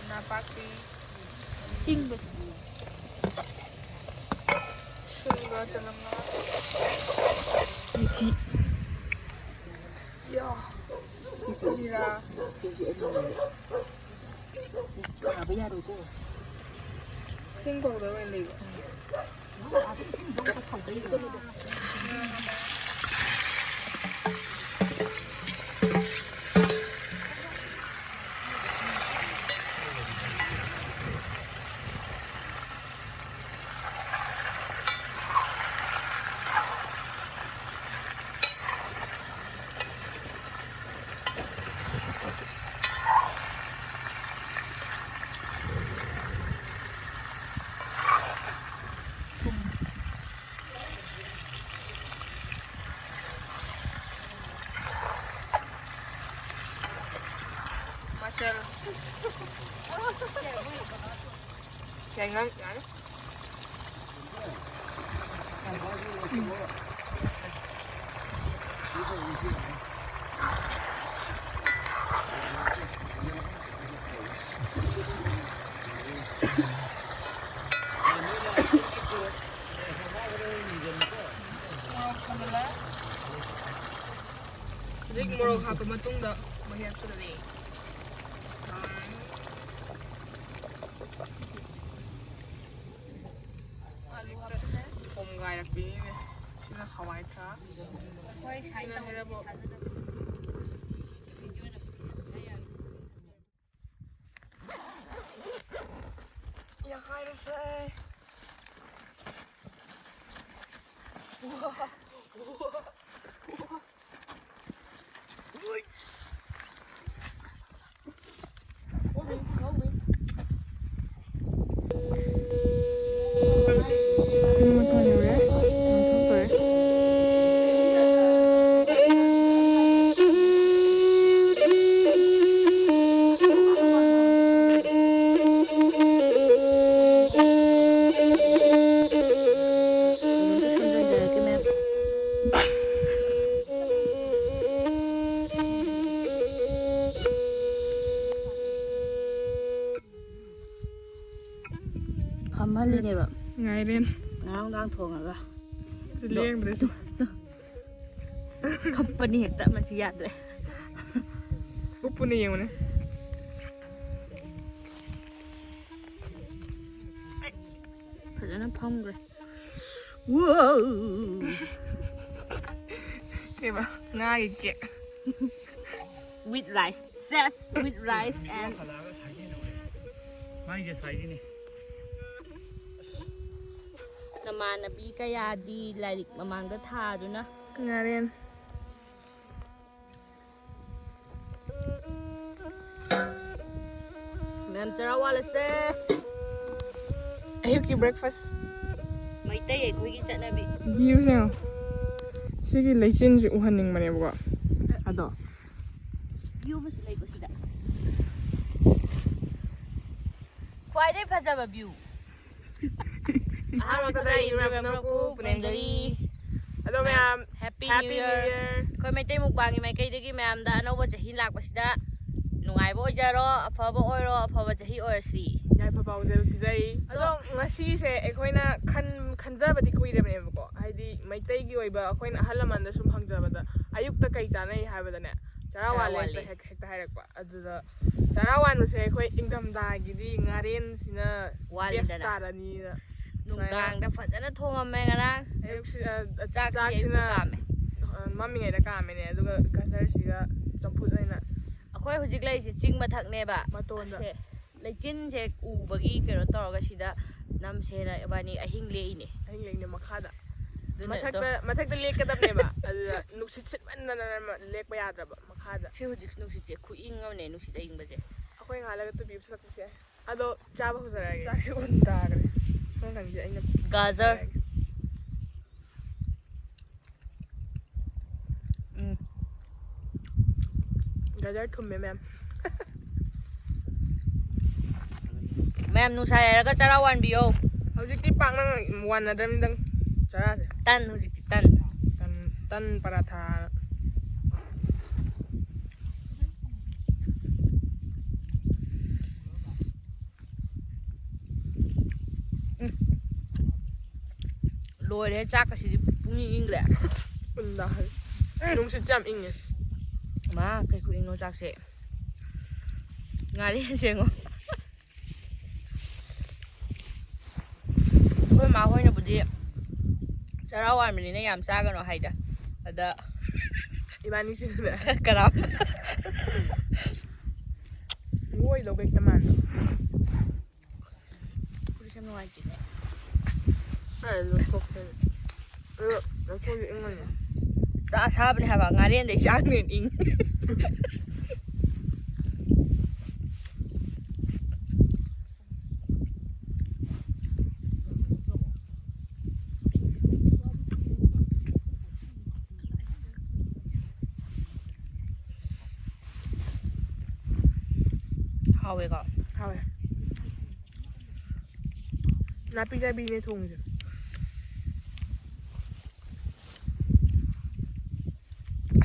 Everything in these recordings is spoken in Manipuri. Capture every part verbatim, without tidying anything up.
ꯅꯥꯄꯥꯛꯄꯤ꯫ ꯍꯤꯡꯕꯁꯦ꯫ ꯁꯨꯡꯒ ꯆꯅꯝꯒ꯫ ꯃꯤꯊꯤ꯫ ꯌꯥ꯫ ꯖꯤꯔꯥ꯫ ꯀꯥꯕ ꯌꯥꯔꯣꯏꯀꯣ꯫ ꯍꯤꯡ powder ꯑꯣꯏꯅ ꯂꯩꯕ꯫ ꯃꯆꯜ꯫ ꯌꯥꯏꯉꯪ ꯌꯥꯔꯦ꯫ ꯍꯧꯖꯤꯛ ꯃꯣꯔꯣꯛ ꯍꯥꯞꯄ ꯃꯇꯨꯡꯗ ꯃꯍꯤ ꯍꯥꯞꯆꯤꯜꯂꯅꯤ꯫ ꯑꯥꯂꯨ ꯍꯥꯞꯆꯤꯜꯂꯦ꯫ ꯊꯣꯝꯒꯥꯏꯔꯛꯄꯤꯅꯤꯅꯦ꯫ ꯁꯤꯅ ꯍꯋꯥꯏ ꯊ꯭ꯔꯥꯛ꯫ ꯍꯣꯏ, ꯁꯥꯏ ꯁꯤꯅ ꯇꯧ꯫ ꯍꯩꯔꯕꯣꯠ꯫ ꯌꯥꯈꯥꯏꯔꯁꯦ꯫ ꯄꯨꯡ ꯃꯥꯄꯟ ꯌꯧꯔꯦ꯫ ꯊꯣꯛꯇꯣꯔꯦ꯫ ꯃꯜꯂꯤꯅꯦꯕ꯫ ꯉꯥꯏꯔꯦꯟ꯫ ꯉꯔꯥꯡ ꯅꯨꯡꯗꯥꯡ ꯊꯣꯡꯉꯒ꯫ ꯂꯦꯡꯗ꯭ꯔꯦ ꯁꯤ꯫ ꯈꯞꯄꯅꯤ ꯍꯦꯛꯇ, ꯃꯁꯤ ꯌꯥꯗ꯭ꯔꯦ꯫ ꯎꯞꯄꯨꯅ ꯌꯦꯡꯉꯨꯅꯦ꯫ ꯐꯖꯅ ꯐꯝꯈ꯭ꯔꯦ꯫ ꯀꯩꯕ? ꯉꯥꯒꯤ cake. With rice. Yes, with rice and ꯃꯥꯏꯁꯦ ꯁ꯭ꯋꯥꯏꯒꯤꯅꯤ꯫ ꯅꯃꯥꯟꯅꯕꯤ ꯀꯌꯥꯗꯤ ꯂꯥꯏꯔꯤꯛ ꯃꯃꯥꯡꯗ ꯊꯥꯗꯨꯅ꯫ ꯉꯥꯔꯦꯟ꯫ ꯃꯌꯥꯝ ꯆꯔꯥ ꯋꯥꯜꯂꯁꯦ꯫ ꯑꯌꯨꯛꯀꯤ breakfast꯫ ꯃꯩꯇꯩ ꯑꯩꯈꯣꯏꯒꯤ ꯆꯠꯅꯕꯤ꯫ Viewꯁꯦ ꯌꯦꯡꯉꯣ꯫ ꯁꯤꯒꯤ ꯂꯩꯆꯤꯟꯁꯤ ꯎꯍꯟꯅꯤꯡꯕꯅꯦꯕꯀꯣ꯫ ꯑꯗꯣ꯫ View ꯑꯃꯁꯨ ꯂꯩꯀꯣ ꯁꯤꯗ꯫ ꯈ꯭ꯋꯥꯏꯗꯩ ꯐꯖꯕ view꯫ ꯑꯍꯥꯟꯕꯗ ꯏꯔꯨ ꯃꯔꯛꯄꯨ ꯄꯨꯅꯦꯝꯖꯔꯤ꯫ ꯑꯗꯣ ꯃꯌꯥꯝ Happy Happy New New Year꯫ Year꯫ ꯑꯩꯈꯣꯏ ꯃꯩꯇꯩ ꯃꯨꯛꯕꯥꯡꯒꯤ ꯃꯥꯏꯀꯩꯗꯒꯤ ꯃꯌꯥꯝꯗ ꯑꯅꯧꯕ ꯆꯍꯤ ꯂꯥꯛꯄꯁꯤꯗ ꯅꯨꯡꯉꯥꯏꯕ ꯑꯣꯏꯖꯔꯣ, ꯑꯐꯕ ꯑꯣꯏꯔꯣ, ꯑꯐꯕ ꯆꯍꯤ ꯑꯣꯏꯔꯁꯤ꯫ ꯌꯥꯏꯐꯕ ꯄꯥꯎꯖꯦꯜ ꯄꯤꯖꯩ꯫ ꯑꯗꯣ ꯉꯁꯤꯁꯦ ꯑꯩꯈꯣꯏꯅ ꯈꯟ ꯈꯟꯖꯕꯗꯤ ꯀꯨꯏꯔꯕꯅꯦꯕꯀꯣ꯫ ꯍꯥꯏꯗꯤ ꯃꯩꯇꯩꯒꯤ ꯑꯣꯏꯕ ꯑꯩꯈꯣꯏꯅ ꯑꯍꯜ ꯂꯃꯟꯗ ꯁꯨꯝ ꯍꯪꯖꯕꯗ ꯑꯌꯨꯛꯇ ꯀꯩ ꯆꯥꯅꯩ ꯍꯥꯏꯕꯗꯅꯦ, ꯆꯔꯥ ꯆꯔꯥ ꯋꯥꯠꯂꯦ ꯋꯥꯠꯂꯦ꯫ ꯍꯦꯛꯇ ꯍꯦꯛꯇ ꯍꯥꯏꯔꯛꯄ꯫ ꯑꯗꯨꯗ ꯆꯔꯥ ꯋꯥꯟꯕꯁꯦ ꯑꯩꯈꯣꯏ ꯏꯪꯊꯝꯊꯥꯒꯤꯗꯤ ꯉꯥꯔꯦꯟꯁꯤꯅ best ꯋꯥꯠꯂꯤꯗꯅ꯫ ꯇꯥꯔꯅꯤꯅ ꯅꯨꯡꯗꯥꯡꯗ ꯐꯖꯅ ꯊꯣꯡꯉꯝꯃꯦ ꯉꯔꯥꯡ꯫ ꯑꯌꯨꯛꯁꯤꯗ ꯆꯥꯛꯁꯤꯗꯤ ꯆꯥꯛꯁꯤꯅ ꯑꯌꯨꯛꯇ ꯀꯥꯝꯃꯦ꯫ ꯑ, ꯃꯝꯃꯤꯉꯩꯗ ꯀꯥꯝꯃꯤꯅꯦ, ꯑꯗꯨꯒ ꯒꯖꯔꯁꯤꯒ ꯆꯝꯐꯨꯠ ꯑꯣꯏꯅ꯫ ꯑꯩꯈꯣꯏ ꯍꯧꯖꯤꯛ ꯂꯩꯔꯤꯁꯦ ꯆꯤꯡ ꯃꯊꯛꯅꯦꯕ꯫ ꯃꯇꯣꯟꯗ꯫ ꯁꯦ, ꯂꯩꯆꯤꯟꯁꯦ ꯎꯕꯒꯤ ꯀꯩꯅꯣ ꯇꯧꯔꯒ ꯁꯤꯗ ꯅꯝꯁꯦꯅ ꯏꯕꯥꯅꯤ ꯑꯍꯤꯡ ꯂꯦꯛꯏꯅꯦ꯫ ꯑꯍꯤꯡ ꯂꯦꯛꯏꯅꯦ ꯃꯈꯥꯗ꯫ ꯑꯗꯨꯅ ꯃꯊꯛꯇ ꯑꯗꯣ ꯃꯊꯛꯇ ꯂꯦꯛꯀꯗꯕꯅꯦꯕ, ꯑꯗꯨꯗ ꯅꯨꯡꯁꯤꯠ ꯁꯤꯠꯃꯟꯗꯅ ꯂꯦꯛꯄ ꯌꯥꯗ꯭ꯔꯕ ꯃꯈꯥꯗ꯫ ꯁꯤ ꯍꯧꯖꯤꯛ ꯅꯨꯡꯁꯤꯠꯁꯦ ꯈꯨꯏꯪ ꯑꯃꯅꯦ, ꯅꯨꯡꯁꯤꯠ ꯑꯏꯪꯕꯁꯦ꯫ ꯑꯩꯈꯣꯏ ꯉꯥꯏꯍꯥꯛ ꯂꯩꯔꯒ ꯇꯨꯄꯤ ꯎꯞꯁꯜꯂꯛꯄꯁꯦ꯫ ꯑꯗꯣ ꯆꯥꯕ ꯍꯧꯖꯔꯛꯑꯒꯦ꯫ ꯆꯥꯛꯁꯦ ꯎꯟ ꯇꯥꯈ꯭ꯔꯦ꯫ ꯁꯣꯝ ꯅꯥꯀꯟꯒꯤ ꯑꯩꯅ ꯒꯥꯖꯔ꯫ ꯎꯝ꯫ ꯒꯖꯔ ꯊꯨꯝꯃꯦ ꯃꯌꯥꯝ꯫ ꯃꯌꯥꯝ ꯅꯨꯡꯁꯥ ꯌꯥꯏꯔꯒ ꯆꯔꯥ ꯋꯥꯟꯕꯤꯌꯣ꯫ ꯍꯧꯖꯤꯛꯇꯤ ꯄꯥꯛꯅ ꯋꯥꯟꯅꯗ꯭ꯔꯕꯅꯤꯗ ꯆꯔꯥꯁꯦ꯫ ꯇꯟ ꯍꯧꯖꯤꯛꯇꯤ ꯇꯟ꯫ ꯇꯟ ꯇꯟ ꯄꯔꯥꯊꯥ꯫ ꯂꯣꯏꯔꯦ, ꯆꯥꯛꯀꯁꯤꯗꯤ ꯄꯨꯡꯏꯪ ꯏꯪꯈ꯭ꯔꯦ꯫ ꯎꯟꯗ ꯍꯥꯏ꯫ ꯅꯨꯡꯁꯤꯠꯁꯦ ꯌꯥꯝ ꯏꯪꯉꯦ꯫ ꯃꯥ, ꯀꯩ ꯈꯨꯏꯪꯅꯣ ꯆꯥꯛꯁꯦ꯫ ꯉꯥꯔꯦꯟꯁꯦ ꯌꯦꯡꯉꯣ꯫ ꯑꯩꯈꯣꯏ ꯃꯥ ꯍꯣꯏꯅꯕꯨꯗꯤ ꯆꯔꯥ ꯋꯥꯟꯕꯅꯤꯅ ꯌꯥꯝ ꯆꯥꯒꯅꯣ ꯍꯥꯏꯗ꯫ ꯑꯗ ꯏꯕꯥꯅꯤ ꯁꯤꯗꯅꯦ꯫ ꯀꯔꯥꯝ꯫ ꯂꯣꯏ ꯂꯧꯕ ꯍꯦꯛꯇ ꯃꯥꯟꯕ꯫ ꯐꯨꯔꯤꯠꯁꯦ ꯌꯥꯝ ꯅꯨꯡꯉꯥꯏꯇꯦꯅꯦ꯫ ꯑꯩ ꯂꯧꯊꯣꯛꯀꯦ꯫ ꯑꯗꯣ ꯂꯧꯊꯣꯛꯑꯗꯤ ꯏꯪꯉꯅꯤ꯫ ꯆꯥꯛ ꯑꯁꯥꯕꯅꯦ ꯍꯥꯏꯕ, ꯉꯥꯔꯦꯟꯗꯩ ꯆꯥꯡꯅ ꯍꯦꯟꯅ ꯏꯪ꯫ ꯍꯥꯎꯋꯦꯀꯣ? ꯍꯥꯎꯋꯦ꯫ ꯅꯥꯄꯤ ꯆꯥꯕꯤꯅꯦ ꯊꯣꯡꯉꯤꯁꯦ꯫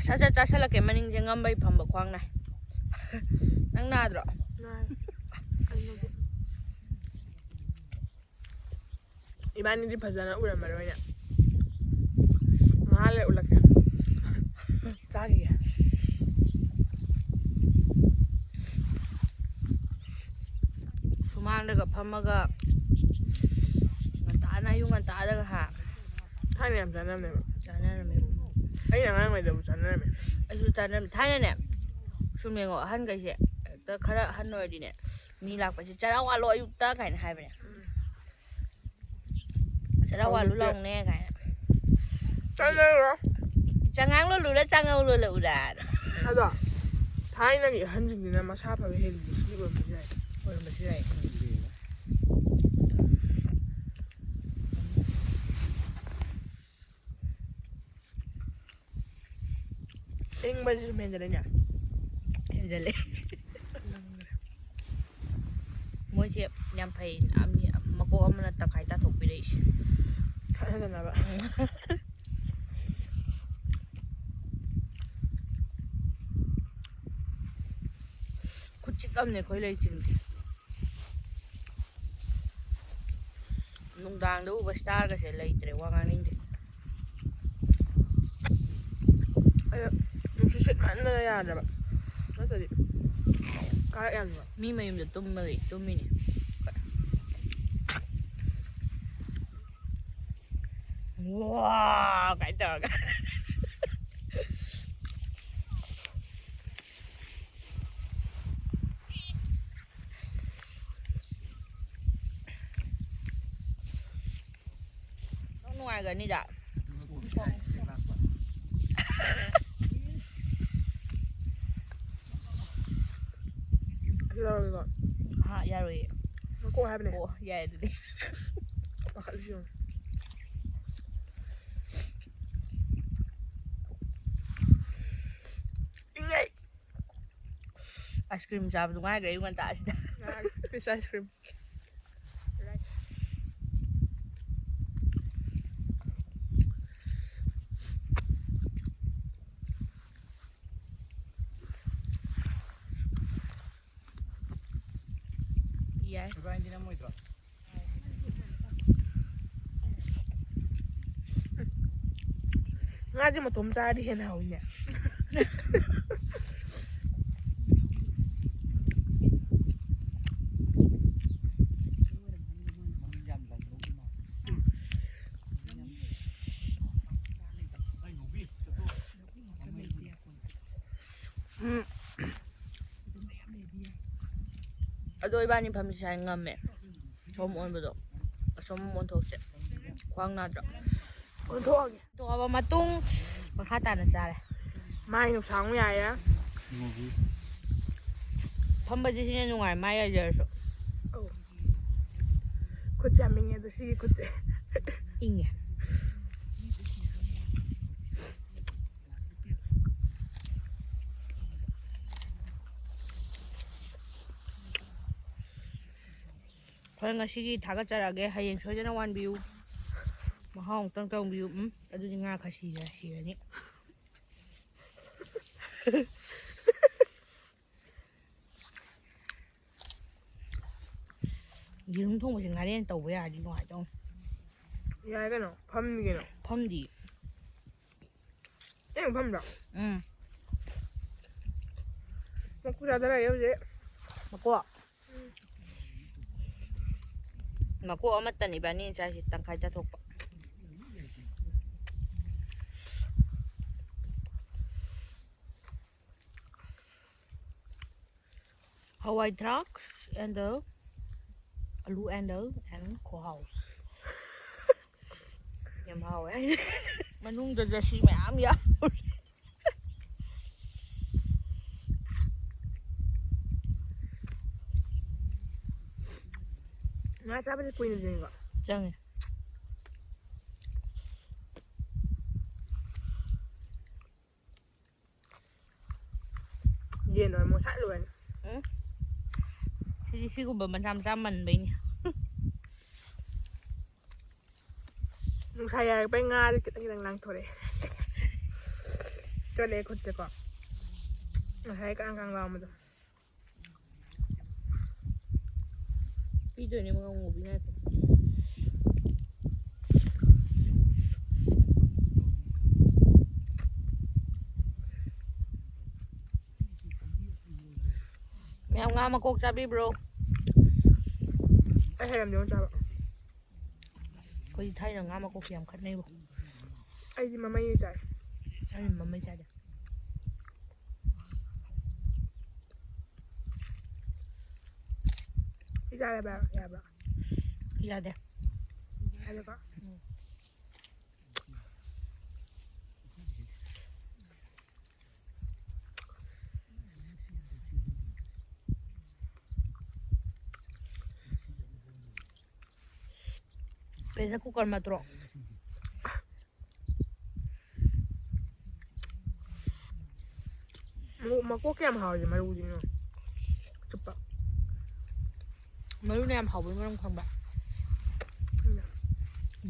ꯁꯠ ꯁꯠ ꯆꯥꯁꯜꯂꯛꯀꯦ, ꯃꯅꯤꯡꯁꯦ ꯉꯝꯕꯩ ꯐꯝꯕ ꯈ꯭ꯋꯥꯡ ꯅꯥꯏ꯫ ꯅꯪ ꯅꯥꯗ꯭ꯔꯣ? ꯅꯥꯏ꯫ ꯑꯩꯅꯗꯤ꯫ ꯏꯕꯥꯅꯤꯗꯤ ꯐꯖꯅ ꯎꯔꯝꯃꯔꯣꯏꯅꯦ꯫ ꯉꯥꯏꯍꯥꯛ ꯂꯩꯔ ꯎꯠꯂꯛꯀꯦ꯫ ꯆꯥꯈꯤꯒꯦ꯫ ꯁꯨꯃꯥꯡꯗꯒ ꯐꯝꯃꯒ ꯉꯟꯇꯥꯅ, ꯑꯌꯨꯛ ꯉꯟꯇꯥꯗꯒ ꯍꯥ꯫ ꯊꯥꯏꯅ ꯌꯥꯝ ꯆꯥꯅꯔꯝꯃꯦꯕ꯫ ꯆꯥꯅꯔꯝꯃꯦ꯫ ꯑꯩꯅ ꯑꯉꯥꯡ ꯑꯣꯏꯔꯤꯉꯩꯗꯕꯨ ꯆꯥꯅꯔꯝꯃꯦ꯫ ꯑꯩꯁꯨ ꯆꯥꯅꯔꯝꯃꯦ꯫ ꯊꯥꯏꯅꯅꯦ, ꯁꯨꯝ ꯌꯦꯡꯉꯣ, ꯑꯍꯟꯈꯩꯁꯦ ꯍꯦꯛꯇ ꯈꯔ ꯑꯍꯟ ꯑꯣꯏꯔꯗꯤꯅꯦ, ꯃꯤ ꯂꯥꯛꯄꯁꯦ, "ꯆꯔꯥ ꯋꯥꯠꯂꯣ ꯑꯌꯨꯛꯇ" ꯀꯥꯏꯅ ꯍꯥꯏꯕꯅꯦ꯫ ꯎꯝ꯫ "ꯆꯔꯥ ꯋꯥꯠꯂꯨ ꯍꯧꯖꯤꯛꯇꯤ ꯂꯥꯎꯅꯦ" ꯀꯥꯏꯅ꯫ ꯆꯥꯅꯔꯣ꯫ "ꯆꯉꯥꯡ ꯂꯣꯜꯂꯨꯔ, ꯆꯥꯉꯧ ꯂꯣꯜꯂꯛꯎꯔ"꯫ ꯑꯗꯣ ꯊꯥꯏꯅꯒꯤ ꯑꯍꯟꯁꯤꯡꯁꯤꯅ ꯃꯁꯥ ꯐꯕ ꯍꯦꯜꯂꯤꯁꯦ ꯁꯤ ꯑꯣꯏꯔꯝꯕꯁꯨ ꯌꯥꯏ꯫ ꯑꯣꯏꯔꯝꯕꯁꯨ ꯌꯥꯏ꯫ ꯏꯪꯕꯁꯤꯁꯨ ꯍꯦꯟꯖꯜꯂꯦꯅꯦ꯫ ꯍꯦꯟꯖꯜꯂꯦ꯫ ꯃꯣꯏꯁꯦ ꯌꯥꯝ ꯐꯩ, ꯃꯀꯣꯛ ꯑꯃꯅ ꯇꯪꯈꯥꯏ ꯇꯥꯊꯣꯛꯄꯤꯔꯛꯏꯁꯦ꯫ ꯈꯠꯅꯗꯅꯕ꯫ ꯈꯨꯠꯆꯤꯛ ꯑꯃꯅꯦ ꯑꯩꯈꯣꯏ ꯂꯩꯔꯤꯁꯤꯡꯁꯦ꯫ ꯅꯨꯡ ꯅꯨꯡꯗꯥꯡꯗ ꯎꯕ ꯁ꯭ꯇꯥꯔꯒꯁꯦ ꯂꯩꯇ꯭ꯔꯦ, ꯋꯥ ꯉꯥꯡꯅꯤꯡꯗꯦ꯫ ꯑꯗꯣ ꯅꯨꯡꯁꯤꯠ ꯁꯤꯠꯃꯟꯗꯅ ꯌꯥꯗ꯭ꯔꯕ, ꯅꯠꯇ꯭ꯔꯗꯤ ꯀꯥꯔꯛ ꯌꯥꯝꯅ꯫ ꯃꯤ ꯃꯌꯨꯝꯗ ꯇꯨꯝꯕꯒꯤ ꯇꯨꯝꯃꯤꯅꯤ꯫ ꯋꯥ ꯀꯥꯏ ꯇꯧꯔꯒ꯫ ꯅꯨꯡꯉꯥꯏꯒꯅꯤꯗ꯫ ꯌꯥꯔꯣꯏꯀꯣ? ꯍꯥ, ꯌꯥꯔꯣꯏꯌꯦ꯫ ꯃꯀꯣꯛ ꯍꯥꯏꯕꯅꯦ꯫ ꯑꯣ, ꯌꯥꯏ ꯑꯗꯨꯗꯤ꯫ ꯄꯥꯈꯠꯂꯤꯁꯤ ꯌꯦꯡꯉꯣ꯫ ꯏꯪꯉꯦ꯫ ꯑꯥꯏꯁ ꯀ꯭ꯔꯤꯝ ꯆꯥꯕꯗꯨ ꯉꯥꯏꯈ꯭ꯔꯦ ꯑꯌꯨꯛ ꯉꯟꯇꯥꯁꯤꯗ꯫ ꯉꯥꯏꯈ꯭ꯔꯦ꯫ ꯄꯤꯁ ꯑꯥꯏꯁ ꯀ꯭ꯔꯤꯝ꯫ ꯌꯥꯏ꯫ ꯉꯥꯁꯦ ꯃꯇꯣꯝ ꯆꯥꯔꯗꯤ ꯍꯦꯟꯅ ꯍꯥꯎꯋꯤꯅꯦ꯫ ꯎꯝ꯫ ꯑꯗꯣ ꯏꯕꯥꯅꯤ ꯐꯝꯁꯤ ꯁꯥꯏ ꯉꯝꯃꯦ꯫ ꯑꯁꯣꯝ ꯑꯣꯟꯕꯗꯣ꯫ ꯑꯁꯣꯝ ꯑꯣꯟꯊꯣꯛꯁꯦ꯫ ꯈ꯭ꯋꯥꯡ ꯅꯥꯗ꯭ꯔꯣ? ꯑꯣꯟꯊꯣꯛꯑꯒꯦ꯫ ꯇꯣꯛꯑꯕ ꯃꯇꯨꯡ ꯃꯈꯥ ꯇꯥꯅ ꯆꯥꯔꯦ꯫ ꯃꯥꯏ ꯅꯨꯡꯁꯥ ꯑꯃꯨꯛ ꯌꯥꯏꯔꯦ꯫ ꯐꯝꯕꯁꯦ ꯁꯤꯅ ꯅꯨꯡꯉꯥꯏ, ꯃꯥꯏ ꯌꯥꯏꯖꯔꯁꯨ꯫ ꯑꯧ꯫ ꯈꯨꯠꯁꯦ ꯌꯥꯝ ꯏꯪꯉꯦ ꯑꯗꯣ ꯁꯤꯒꯤ ꯈꯨꯠꯁꯦ꯫ ꯏꯪꯉꯦ꯫ ꯍꯣꯏ, ꯉꯁꯤꯒꯤ ꯊꯥꯒꯠꯆꯔꯛꯑꯒꯦ꯫ ꯍꯌꯦꯡ ꯁꯣꯏꯗꯅ ꯋꯥꯟꯕꯤꯌꯨ꯫ ꯃꯍꯥꯎ ꯑꯃꯨꯛꯇꯪ ꯇꯪꯕꯤꯌꯨ꯫ ꯎꯝ, ꯑꯗꯨꯗꯤ ꯉꯥ ꯈꯔ ꯁꯤꯔ-, ꯁꯤꯔꯅꯤ꯫ ꯌꯦꯔꯨꯝ ꯊꯣꯡꯕꯁꯦ ꯉꯥꯔꯦꯟ ꯇꯧꯕ ꯌꯥꯔꯗꯤ ꯅꯨꯡꯉꯥꯏꯗꯧꯅꯤ꯫ ꯌꯥꯏ ꯀꯩꯅꯣ, ꯐꯝꯅꯤ ꯀꯩꯅꯣ꯫ ꯐꯝꯗꯤ꯫ ꯑꯩ ꯐꯝꯕ꯭ꯔꯣ? ꯎꯝ꯫ ꯃꯀꯨ ꯆꯥꯗꯔꯒꯦ ꯍꯧꯖꯤꯛ꯫ ꯃꯀꯣꯛ꯫ ꯃꯀꯣꯛ ꯑꯃꯠꯇꯅꯤ ꯏꯕꯥꯅꯤ ꯆꯥꯏꯁꯦ, ꯇꯪꯈꯥꯏ ꯆꯥꯊꯣꯛꯄ꯫ ꯍꯋꯥꯏ ꯊ꯭ꯔꯥꯛ and the ꯑꯂꯨ and the and ꯈꯣꯍꯥꯎ꯫ ꯌꯥꯝ ꯍꯥꯎꯋꯦ꯫ ꯃꯅꯨꯡꯗ ꯖꯔꯁꯤ ꯃꯌꯥꯝ ꯌꯥꯎ꯫ ꯉꯥ ꯆꯥꯕꯁꯦ ꯀꯨꯏꯅ ꯆꯪꯉꯤꯀꯣ꯫ ꯆꯪꯉꯦ꯫ ꯌꯦꯟ ꯑꯣꯏꯔ ꯃꯣꯁꯥꯏ ꯂꯣꯏꯔꯅꯤ꯫ ꯎꯝ꯫ ꯁꯤꯗꯤ ꯁꯤꯒꯨꯝꯕ ꯃꯆꯥ ꯃꯆꯥ ꯃꯟꯕꯩꯅꯤ꯫ ꯅꯨꯡꯁꯥ ꯌꯥꯏꯔꯛꯄꯩ ꯉꯥꯗꯤ ꯈꯤꯇꯪ ꯈꯤꯇꯪ ꯂꯥꯡꯊꯣꯔꯛꯑꯦ꯫ ꯆꯣꯠꯂꯛꯑꯦ ꯈꯨꯠꯁꯦꯀꯣ꯫ ꯉꯁꯥꯏ ꯀꯥꯡ ꯀꯥꯡ ꯂꯥꯎꯕꯗꯣ꯫ ꯄꯤꯗꯣꯏꯅꯦ ꯃꯉꯣꯟ ꯉꯧꯕꯤ ꯉꯥꯏꯈꯣ꯫ ꯃꯌꯥꯝ ꯉꯥ ꯃꯀꯣꯛ ꯆꯥꯕꯤꯕ꯭ꯔꯣ? ꯑꯩ ꯍꯩꯔꯝꯗꯦꯉꯣ ꯆꯥꯕ꯫ ꯑꯩꯈꯣꯏꯗꯤ ꯊꯥꯏꯅ ꯉꯥ ꯃꯀꯣꯛꯁꯦ ꯌꯥꯝ ꯈꯠꯅꯩꯕꯣ꯫ ꯑꯩꯗꯤ ꯃꯃꯩ ꯆꯥꯏ꯫ ꯑꯩꯅ ꯃꯃꯩ ꯆꯥꯗꯦ꯫ ꯁꯤ ꯆꯥꯔꯕ ꯌꯥꯕ꯭ꯔꯣ? ꯌꯥꯗꯦ꯫ ꯌꯥꯗꯦꯀꯣ? Pressure cooker ꯃꯇ꯭ꯔꯣ? ꯃꯀꯣꯛ ꯀꯌꯥꯝ ꯍꯥꯎꯔꯤ ꯃꯔꯨꯁꯤꯅꯣ꯫ ꯆꯨꯞꯄ꯫ ꯃꯔꯨꯅ ꯌꯥꯝ ꯍꯥꯎꯕꯒꯤ ꯃꯔꯝ ꯈꯪꯕ?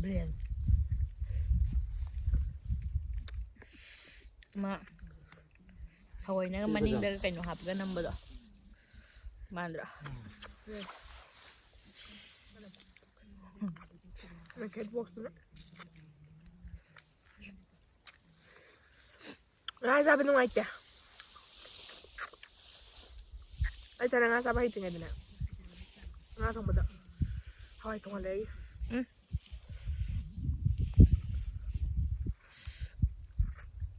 Brain꯫ ꯑꯃ ꯊꯑꯣꯏꯅꯒ ꯃꯅꯤꯡꯗꯒ ꯀꯩꯅꯣ ꯍꯥꯞꯄꯒ ꯅꯝꯕꯗꯣ ꯃꯥꯟꯗ꯭ꯔꯣ? ꯀꯦꯠꯋꯥꯛꯇꯨꯅ꯫ ꯉꯥ ꯆꯥꯕ ꯅꯨꯡꯉꯥꯏꯇꯦ꯫ ꯑꯩ ꯊꯥꯏꯅ ꯉꯥ ꯆꯥꯕ ꯍꯩꯇ꯭ꯔꯤꯉꯩꯗꯅꯦ, ꯉꯥ ꯊꯣꯡꯕꯗ ꯍꯋꯥꯏ ꯊꯣꯡꯍꯜꯂꯦ ꯑꯩꯒꯤ꯫ ꯎꯝ꯫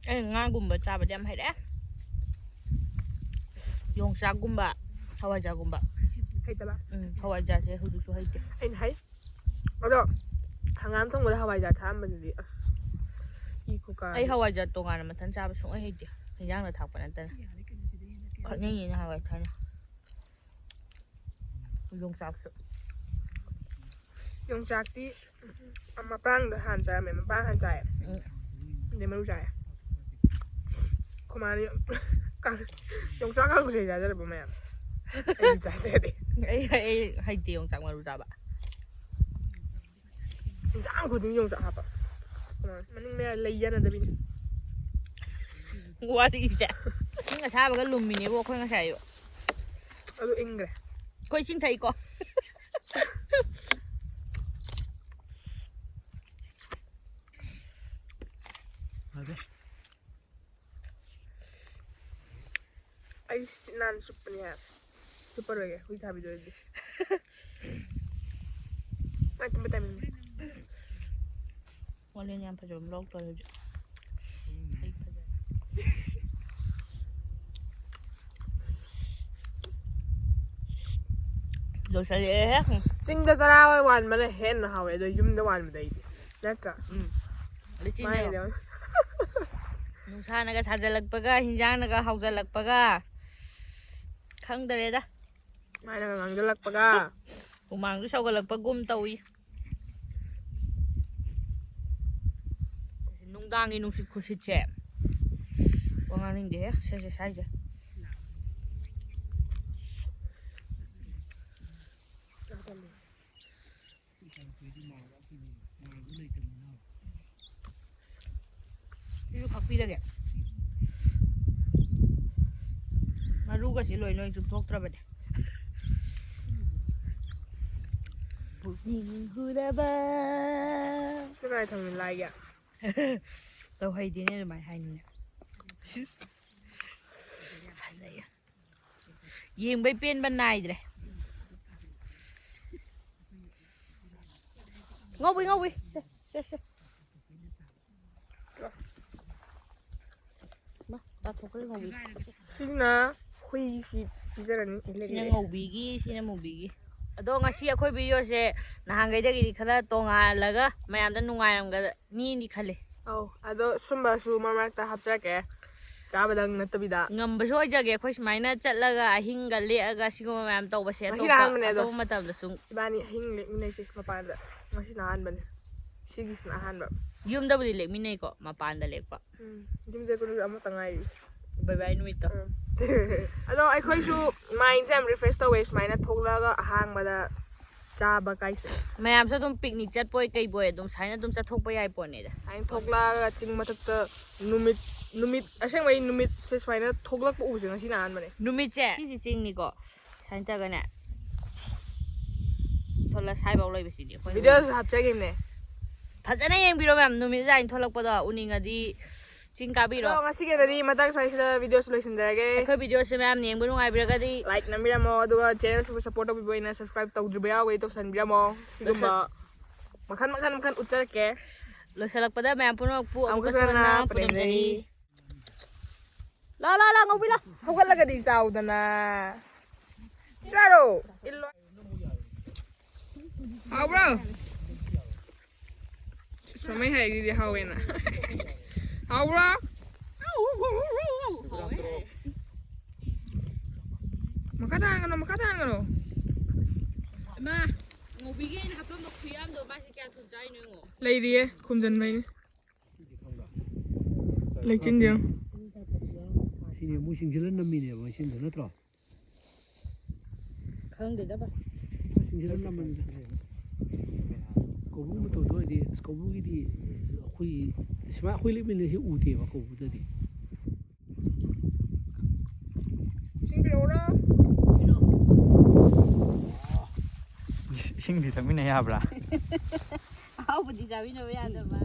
ꯑꯩ ꯉꯥꯒꯨꯝꯕ ꯆꯥꯕꯗꯤ ꯌꯥꯝ ꯍꯩꯔꯦ꯫ ꯌꯣꯡꯆꯥꯛꯒꯨꯝꯕ, ꯍꯋꯥꯏꯖꯥꯔꯒꯨꯝꯕ꯫ ꯍꯩꯇꯕ? ꯎꯝ, ꯍꯋꯥꯏꯖꯥꯔꯁꯦ ꯍꯧꯖꯤꯛꯁꯨ ꯍꯩꯇꯦ꯫ ꯑꯩꯅ ꯍꯩ꯫ ꯑꯗꯣ ꯍꯪꯒꯥꯝ ꯊꯣꯡꯕꯗ ꯍꯋꯥꯏꯖꯥꯔ ꯊꯥꯛꯑꯝꯕꯗꯨꯗꯤ ꯑꯁ, ꯏ ꯈꯨꯀꯥꯗꯤ꯫ ꯑꯩ ꯍꯋꯥꯏꯖꯥꯔ ꯇꯣꯉꯥꯟꯅ ꯃꯊꯟ ꯆꯥꯕ ꯁꯨꯡꯍꯩ ꯍꯩꯇꯦ꯫ ꯍꯤꯟꯖꯥꯡꯗ ꯊꯥꯛꯄ ꯅꯠꯇꯅ꯫ ꯈꯠꯅꯩꯅꯦ ꯅꯍꯥꯟꯋꯥꯏ ꯊꯥꯏꯅ꯫ ꯌꯣꯡꯆꯥꯛꯁꯨ꯫ ꯌꯣꯡꯆꯥꯛꯇꯤ ꯃꯄꯥꯡꯗ ꯍꯥꯟꯅ ꯆꯥꯔꯝꯃꯦ, ꯃꯄꯥꯡ ꯍꯥꯟꯅ ꯆꯥꯏꯌꯦ꯫ ꯎꯝ꯫ ꯑꯗꯩ ꯃꯔꯨ ꯆꯥꯏꯌꯦ꯫ ꯑꯩꯈꯣꯏ ꯃꯥꯅ ꯀꯥꯡ-, ꯌꯣꯡꯆꯥꯛ ꯀꯥꯡꯁꯣꯏ ꯆꯥꯖꯔꯕ ꯃꯌꯥꯝ꯫ ꯑꯩꯗꯤ ꯆꯥꯖꯗꯦ꯫ ꯑꯩ, ꯑꯩ ꯍꯩꯇꯦ ꯌꯣꯡꯆꯥꯛ ꯃꯔꯨ ꯆꯥꯕ꯫ ꯏꯟꯖꯥꯡ ꯈꯨꯗꯤꯡ ꯌꯣꯡꯆꯥꯛ ꯍꯥꯞꯄ꯫ ꯃꯅꯤꯡ ꯃꯌꯥ ꯂꯩ ꯌꯥꯅꯗꯕꯤꯅꯤ꯫ ꯋꯥꯔꯤꯁꯦ꯫ ꯏꯁꯤꯡ ꯑꯁꯥꯕꯒ ꯂꯨꯝꯃꯤꯅꯦꯕꯣ ꯑꯩꯈꯣꯏ ꯉꯁꯥꯏ ꯑꯌꯨꯛ꯫ ꯑꯗꯨ ꯏꯪꯈ꯭ꯔꯦ꯫ ꯑꯩꯈꯣꯏ ꯏꯁꯤꯡ ꯊꯛꯏꯀꯣ꯫ ꯐꯔꯦ꯫ ꯑꯩ ꯁꯤ ꯅꯥꯟ ꯆꯨꯞꯄꯅꯦ ꯍꯥꯏꯕ꯫ ꯆꯨꯞꯄꯔꯣꯏꯒꯦ, ꯍꯨꯏ ꯊꯥꯕꯤꯗꯣꯏꯗꯤ꯫ ꯃꯥ ꯇꯨꯝꯕ timing꯫ ꯋꯥꯂꯦꯟ ꯌꯥꯝ ꯐꯖꯕ ꯑꯃ ꯂꯧꯔꯛꯇꯣꯔꯦ ꯍꯧꯖꯤꯛ꯫ ꯑꯩ ꯐꯖꯔꯦ꯫ ꯂꯣꯏꯁꯜꯂꯛꯑꯦꯍꯦ꯫ ꯆꯤꯡꯗ ꯆꯔꯥ ꯋꯥꯟꯕꯅ ꯍꯦꯟꯅ ꯍꯥꯎꯋꯦ ꯑꯗꯣ ꯌꯨꯝꯗ ꯋꯥꯟꯕꯗꯩꯗꯤ, ꯅꯠꯇ꯭ꯔꯥ? ꯎꯝ꯫ ꯑꯗꯨ ꯆꯤꯡꯗ ꯃꯥꯏꯗꯤ ꯌꯦꯡꯉꯣ꯫ ꯅꯨꯡꯁꯥꯅꯒ ꯁꯥꯖꯜꯂꯛꯄꯒ, ꯍꯤꯟꯖꯥꯡꯅꯒ ꯍꯥꯎꯖꯜꯂꯛꯄꯒ꯫ ꯈꯪꯗꯔꯦꯗ꯫ ꯃꯥꯏꯅꯒ ꯉꯥꯡꯖꯜꯂꯛꯄꯒ꯫ ꯍꯨꯃꯥꯡꯁꯨ ꯁꯧꯒꯠꯂꯛꯄꯒꯨꯝ ꯇꯧꯏ꯫ ꯅꯨꯡꯗꯥꯡꯒꯤ ꯅꯨꯡꯁꯤꯠ ꯈꯨꯁꯤꯠꯁꯦ꯫ ꯋꯥ ꯉꯥꯡꯅꯤꯡꯗꯦꯍꯦ, ꯁꯦ, ꯁꯦ, ꯁꯥꯏꯁꯦ꯫ ꯁꯤꯁꯨ ꯈꯥꯛꯄꯤꯔꯒꯦ꯫ ꯃꯔꯨꯒꯁꯦ ꯂꯣꯏ ꯂꯣꯏ ꯆꯨꯞꯊꯣꯛꯇ꯭ꯔꯕꯅꯦ꯫ ꯄꯨꯛꯅꯤꯡ ꯍꯨꯔꯕ꯫ ꯀꯗꯥꯏ ꯊꯝꯃꯤ ꯂꯥꯏꯒꯤ? ꯇꯧꯍꯩꯗꯦꯅꯦ ꯑꯗꯨꯃꯥꯏꯅ ꯍꯥꯏꯅꯤꯡꯉꯦ꯫ ꯐꯖꯩꯌꯦ꯫ ꯌꯦꯡꯕꯩ ꯄꯦꯟꯕ ꯅꯥꯏꯗ꯭ꯔꯦ꯫ ꯉꯧꯕꯤ, ꯉꯧꯕꯤ꯫ ꯁꯦ, ꯁꯦ, ꯁꯦ꯫ ꯃꯥ, ꯇꯥꯊꯣꯛꯈ꯭ꯔꯦ ꯉꯧꯕꯤ꯫ ꯁꯤꯅ ꯍꯨꯏꯁꯤ ꯄꯤꯖꯔꯅꯤ꯫ ꯁꯤꯅ ꯉꯧꯕꯤꯒꯤ, ꯁꯤꯅ ꯃꯨꯕꯤꯒꯤ꯫ ꯑꯗꯣ ꯉꯁꯤ ꯑꯩꯈꯣꯏ ꯚꯤꯗꯤꯑꯣꯁꯦ ꯅꯍꯥꯟꯈꯩꯗꯒꯤꯗꯤ ꯈꯔ ꯇꯣꯡꯉꯥꯜꯂꯒ ꯃꯌꯥꯝꯗ ꯅꯨꯡꯉꯥꯏꯔꯝꯒꯅꯤꯗꯤ ꯈꯜꯂꯤ꯫ ꯑꯧ, ꯑꯗꯣ ꯁꯨꯝꯕꯁꯨ ꯃꯔꯛ ꯃꯔꯛꯇ ꯍꯥꯞꯆꯔꯛꯀꯦ, ꯆꯥꯕꯗꯪ ꯅꯠꯇꯕꯤꯗ꯫ ꯉꯝꯕꯁꯨ ꯑꯣꯏꯖꯒꯦ꯫ ꯑꯩꯈꯣꯏ ꯁꯨꯃꯥꯏꯅ ꯆꯠꯂꯒ ꯑꯍꯤꯡꯒ ꯂꯦꯛꯑꯒ ꯁꯤꯒꯨꯝꯕ ꯃꯌꯥꯝ ꯇꯧꯕꯁꯦ ꯉꯁꯤꯅ ꯑꯇꯣꯞꯄ, ꯑꯍꯥꯟꯕꯅꯦ ꯑꯗꯣ꯫ ꯑꯇꯣꯞꯄ ꯃꯇꯝꯗ ꯁꯨꯝ ꯏꯕꯥꯅꯤ ꯑꯍꯤꯡ ꯂꯦꯛꯃꯤꯟꯅꯩꯁꯦ ꯃꯄꯥꯟꯗ꯫ ꯉꯁꯤꯅ ꯑꯍꯥꯟꯕꯅꯦ꯫ ꯁꯤꯒꯤꯁꯤꯅ ꯑꯍꯥꯟꯕ꯫ ꯌꯨꯝꯗꯕꯨꯗꯤ ꯂꯦꯛꯃꯤꯟꯅꯩꯀꯣ, ꯃꯄꯥꯟꯗ ꯂꯦꯛꯄ꯫ ꯎꯝ, ꯌꯨꯝ ꯆꯠꯄꯗꯨꯁꯨ ꯑꯃꯇ ꯉꯥꯏꯔꯤ꯫ ꯕꯥꯏ ꯕꯥꯏ ꯅꯨꯃꯤꯠꯇꯣ꯫ ꯎꯝ꯫ ꯑꯗꯣ ꯑꯩꯈꯣꯏꯁꯨ ꯃꯥꯏꯟꯁꯦ ꯌꯥꯝ ꯔꯤꯐ꯭ꯔꯦꯁ ꯇꯧꯋꯦ ꯁꯨꯃꯥꯏꯅ ꯊꯣꯛꯂꯛꯑꯒ ꯑꯍꯥꯡꯕꯗ ꯆꯥꯕ ꯀꯥꯏꯁꯦ꯫ ꯃꯌꯥꯝꯁꯨ ꯑꯗꯨꯝ ꯄꯤꯛꯅꯤꯛ ꯆꯠꯄꯣꯏ ꯀꯩꯕꯣꯏ ꯑꯗꯨꯝ ꯁꯨꯃꯥꯏꯅ ꯑꯗꯨꯝ ꯆꯠꯊꯣꯛꯄ ꯌꯥꯏ ꯄꯣꯠꯅꯤꯗ꯫ ꯑꯗꯨꯃꯥꯏꯅ ꯊꯣꯛꯂꯛꯑꯒ ꯆꯤꯡ ꯃꯊꯛꯇ ꯅꯨꯃꯤꯠ, ꯅꯨꯃꯤꯠ, ꯑꯁꯦꯡꯕꯩ ꯅꯨꯃꯤꯠꯁꯦ ꯁꯨꯃꯥꯏꯅ ꯊꯣꯛꯂꯛꯄ ꯎꯕꯁꯦ ꯉꯁꯤꯅ ꯑꯍꯥꯟꯕꯅꯦ꯫ ꯅꯨꯃꯤꯠꯁꯦ ꯁꯤꯁꯦ ꯆꯤꯡꯅꯤꯀꯣ꯫ ꯁꯨꯃꯥꯏꯅ ꯇꯧꯔꯒꯅꯦ, ꯁꯣꯝꯗ ꯁ꯭ꯋꯥꯏꯐꯥꯎ ꯂꯩꯕꯁꯤꯗꯤ ꯑꯩꯈꯣꯏ ꯚꯤꯗꯤꯑꯣꯁꯨ ꯍꯥꯞꯆꯈꯤꯕꯅꯦ꯫ ꯐꯖꯅ ꯌꯦꯡꯕꯤꯔꯣ ꯃꯌꯥꯝ, ꯅꯨꯃꯤꯠ ꯑꯗꯨꯃꯥꯏꯅ ꯊꯣꯛꯂꯛꯄꯗꯣ ꯎꯅꯤꯡꯉꯗꯤ ꯆꯤꯡ ꯀꯥꯕꯤꯔꯣ꯫ ꯑꯗꯣ ꯉꯁꯤꯒꯤ ꯑꯣꯏꯅꯗꯤ ꯃꯇꯥꯡ ꯁ꯭ꯋꯥꯏꯁꯤꯗ ꯚꯤꯗꯤꯑꯣꯁꯦ ꯂꯣꯏꯁꯤꯟꯖꯔꯒꯦ꯫ ꯑꯩꯈꯣꯏ ꯚꯤꯗꯤꯑꯣꯁꯦ ꯃꯌꯥꯝ ꯌꯦꯡꯕ ꯅꯨꯡꯉꯥꯏꯕꯤꯔꯒꯗꯤ ꯂꯥꯏꯛ ꯅꯝꯕꯤꯔꯝꯃꯣ, ꯑꯗꯨꯒ ꯆꯦꯅꯦꯜꯁꯤꯕꯨ ꯁꯞꯄꯣꯔꯠ ꯇꯧꯕꯤꯕ ꯑꯣꯏꯅ ꯁꯕꯁꯀ꯭ꯔꯥꯏꯕ ꯇꯧꯗ꯭ꯔꯤꯕ ꯌꯥꯎꯔꯒꯗꯤ ꯇꯧꯁꯟꯕꯤꯔꯝꯃꯣ꯫ ꯁꯤꯒꯨꯝꯕ ꯂꯣꯏꯁꯟ- ꯃꯈꯜ ꯃꯈꯜ ꯃꯈꯜ ꯎꯠꯆꯔꯛꯀꯦ꯫ ꯂꯣꯏꯁꯤꯜꯂꯛꯄꯗ ꯃꯌꯥꯝ ꯄꯨꯝꯅꯃꯛꯄꯨ ꯑꯃꯨꯛꯀꯁꯨ ꯑꯃꯨꯛꯀꯁꯨ ꯍꯟꯅ ꯍꯟꯅ ꯄꯨꯅꯦꯝꯖꯔꯤ꯫ ꯄꯨꯅꯦꯝꯖꯔꯤ꯫ ꯂꯥ, ꯂꯥ, ꯂꯥ, ꯉꯧꯕꯤ ꯂꯥ꯫ ꯍꯧꯒꯠꯂꯒꯗꯤ ꯆꯥꯎꯗꯅ꯫ ꯆꯥꯔꯣ꯫ ꯏꯜꯂꯣ꯫ ꯍꯥꯎꯕ꯭ꯔꯣ? ꯁꯤꯁ, ꯃꯃꯩ ꯍꯥꯏꯔꯤꯗꯤ ꯍꯥꯎꯋꯦꯅ꯫ ꯍꯥꯎꯕ꯭ꯔꯣ? ꯃꯈꯥ ꯇꯥꯍꯟꯒꯅꯨ, ꯃꯈꯥ ꯇꯥꯍꯟꯒꯅꯨ꯫ ꯏꯃꯥ, ꯉꯧꯕꯤꯒꯤ ꯑꯩꯅ ꯍꯥꯄꯝꯕ ꯈꯨꯌꯥꯝꯗꯣ ꯃꯥꯁꯦ ꯀꯌꯥ ꯊꯨꯝ ꯆꯥꯏꯅꯣ ꯌꯦꯡꯉꯣ꯫ ꯂꯩꯔꯤꯌꯦ, ꯈꯨꯝꯖꯤꯟꯕꯩꯅꯦ꯫ ꯂꯩꯆꯤꯟꯁꯦ ꯌꯦꯡꯉꯣ꯫ ꯁꯤꯅꯦ ꯃꯣꯏ ꯆꯤꯡꯁꯤꯜꯂ ꯅꯝꯃꯤꯅꯦꯕ ꯉꯁꯤꯗꯣ, ꯅꯠꯇ꯭ꯔꯣ? ꯈꯪꯗꯦꯗ ꯚꯥꯏ꯫ ꯃꯣꯏ ꯆꯤꯡꯁꯤꯜꯂ ꯅꯝꯃꯤꯅꯦ꯫ ꯀꯧꯕ꯭ꯔꯨ ꯃꯇꯣꯟꯗ ꯑꯣꯏꯔꯗꯤ, ꯑꯁ, ꯀꯧꯕ꯭ꯔꯨꯒꯤꯗꯤ ꯑꯩꯈꯣꯏ, ꯁꯨꯃꯥꯏꯅ ꯑꯩꯈꯣꯏ ꯂꯦꯞꯃꯤꯟꯅꯩꯁꯦ ꯎꯗꯦꯕ ꯀꯧꯕ꯭ꯔꯨꯗꯗꯤ꯫ ꯏꯁꯤꯡ ꯄꯤꯔꯛꯎꯔꯣ? ꯏꯁ-, ꯏꯁꯤꯡꯗꯤ ꯊꯛꯃꯤꯟꯅ ꯌꯥꯕ꯭ꯔꯥ? ꯑꯍꯥꯎꯕꯗꯤ ꯆꯥꯃꯤꯟꯅꯕ ꯌꯥꯗꯕ꯫